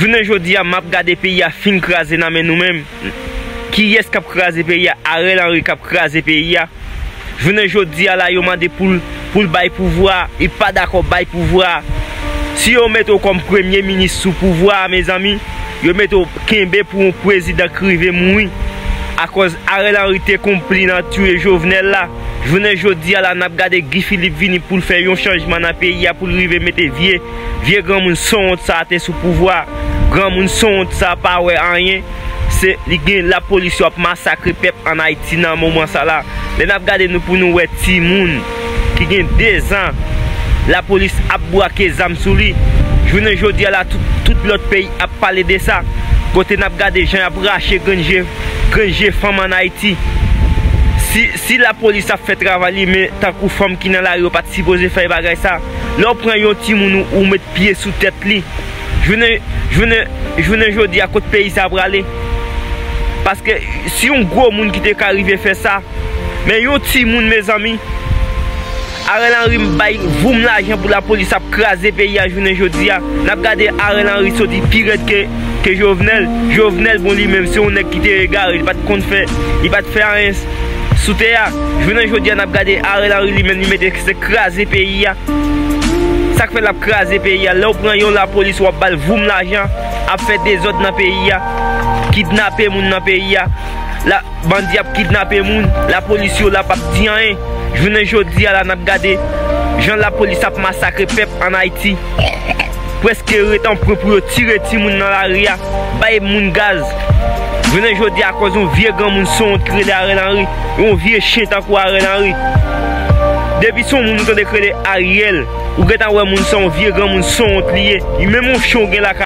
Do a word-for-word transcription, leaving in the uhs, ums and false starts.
Jounen jodi a, m ap gade peyi a fin kraze nan men nou menm. Kiyès k ap kraze peyi a? Ariel Henry k ap kraze peyi a. Jounen jodi a la, yo mande pou l, pou l bay pouvwa a, li pa dakò bay pouvwa a. Si yo mete w kòm premye minis sou pouvwa a, mezanmi, yo mete w kenbe pou yon prezidan ki rive mouri. Akoz Ariel Henry te konpli nan tiye Jovenel la, jounen jodi a la, n ap gade Guy Philippe vini pou l fè yon chanjman nan peyi a, pou l rive mete vye, vye granmoun sanwont sa a te sou pouvwa a. Granmoun sanwont sa a pa wè anyen. Se li gen lapolis yo ap masakre pèp ann Ayiti nan moman sa la. Lè n ap gade nou pou nou wè timoun ki gen dezan, lapolis ap brake zam sou li. Jounen jodi a la, tout, tout lòt peyi ap pale de sa. Kote n ap gade jan y ap rache grenn je, grenn je fanm ann Ayiti. Si, si lapolis ap fè travay li, men tankou fanm ki nan lari yo pa t sipoze fè bagay sa. Lè w pran yon timoun ou, ou met pye sou tèt li, jounen, jounen, jounen jodi a, kot peyi sa prale? Paske si yon gwo moun ki te ka rive fè sa, men yon timoun, mezanmi, Ariel Henry bay voum lajan pou lapolis ap kraze peyi a jounen jodi a. N ap gade Ariel Henry soti pi rèd ke, ke Jovenel. Jovenel, bon, li menm, se yon nèg ki te egare, li pa t konn fè, li pa t fè anyen sou tè a. Jounen jodi a, n ap gade Ariel Henry, li menm, li mete se kraze peyi a. Sa k fè l ap kraze peyi a? Lè w pran yon lapolis, w ap ba l voum lajan, ap fè dezòd nan peyi a, kidnape moun nan peyi a. La, bandi ap kidnape moun, lapolis yo la p ap di anyen. Jounen jodi a la, n ap gade jan lapolis ap masakre pèp ann Ayiti. Prèske ret an pwen pou yo tire timoun nan lari a, bay moun gaz. Jounen jodi a, akoz yon vye granmoun sanwont ki rele Ariel Henry, yon vye chen tankou Ariel Henry. Depi se yon moun ou tande k rele Ariel, ou gentan wè moun sa yon vye granmoun sanwont li ye. Li menm yon chen w gen lakay